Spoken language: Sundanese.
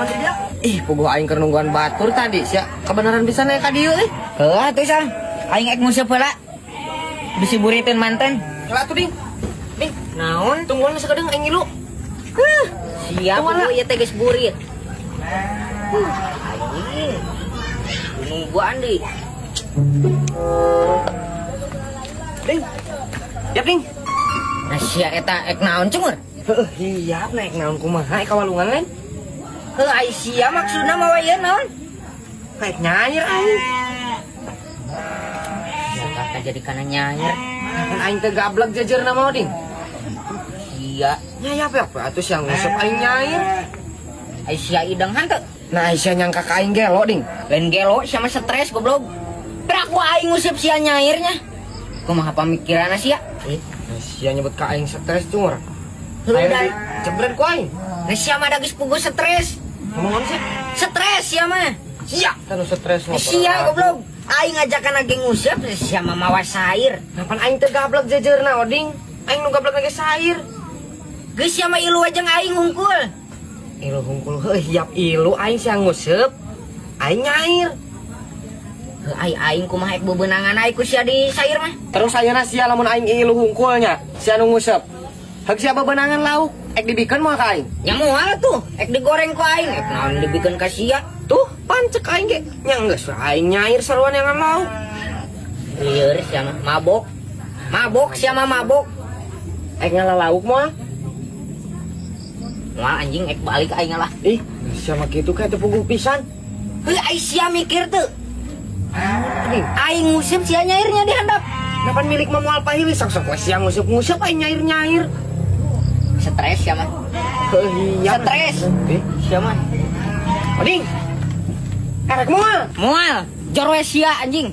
di dieu? Ih, puguh aing keur nungguan batur tadi sia. Kebenaran bisa naik ka dieu euy. Heuh atuh Sal. Aing ek nguseup heula. Bisi buriteun manten. Heula atuh, Ding. Ding, Naon? Tungguan sakedeung aing ngilu. Siap Tungguan puguh ieu teh geus burit. Anjing. Nungguan deui. Ding. Siap, Ding. Nah sia eta ek naon cungur? Heuh, hiap naik naon kumaha ka walungan lain? Heuh ai sia maksudna mawa ieu naon? Naik nyair aing. Ya kata jadi kana nyair. Kan aing teh gablek jejerna mah, Ding. Sia. Nya apa apa atuh sia nguseup aing nyair. Ai sia ideng hanteu. Nah, sia nyangka ka aing gelo, Ding. Lain gelo sia mah stres goblok. Peraku aing nguseup sia nyairnya. Kumaha pamikiranna sia? Eh, sia nyebut ka aing stres cungur. Heuh Aing dan jebret ku aing. Nah sia mah da geus puguh stres. Ngomong sih? Stres sia mah. Sia, kan stres mah. Sia goblok. Aing ngajakan lagi nguseup sia mah mawa sair. Nah, pan aing teh gablek jejerna, Oding. Aing nu gablek lagi sair. Geus sia mah ilu aja aing hungkul. Ilu hungkul heuh hiap ilu aing sia nguseup. Aing nyair. Heuh ai aing kumaha ek bebenangan aing ku sia di sair mah. Terus ayeuna sia lamun aing ilu hungkulnya, sia nu nguseup. Heuk sia bebenangan lauk, ek dibikeun moal ka aing? Nya moal tuh, ek digoreng ku aing, ek naon dibikeun ka sia. Tuh, pancek aing ge. Nya geus aing nyair saruan yang lauk. Lieur sia mah mabok. Mabok sia mah mabok. Ek ngala lauk moal? Moal anjing ek balik aing lah. Ih, sia mah kitu kayak teu puguh pisan. Heuh ai sia mikir teu. Ding, Aing nguseup sia nyairnya di handap. kapan milik mah moal pahili sok-sok we sia nguseup-nguseup aing nyair-nyair. Stres sia mah. Heuh iya. Stres. Eh, Sia mah. Oding. Erek moal? Moal, jor we sia anjing.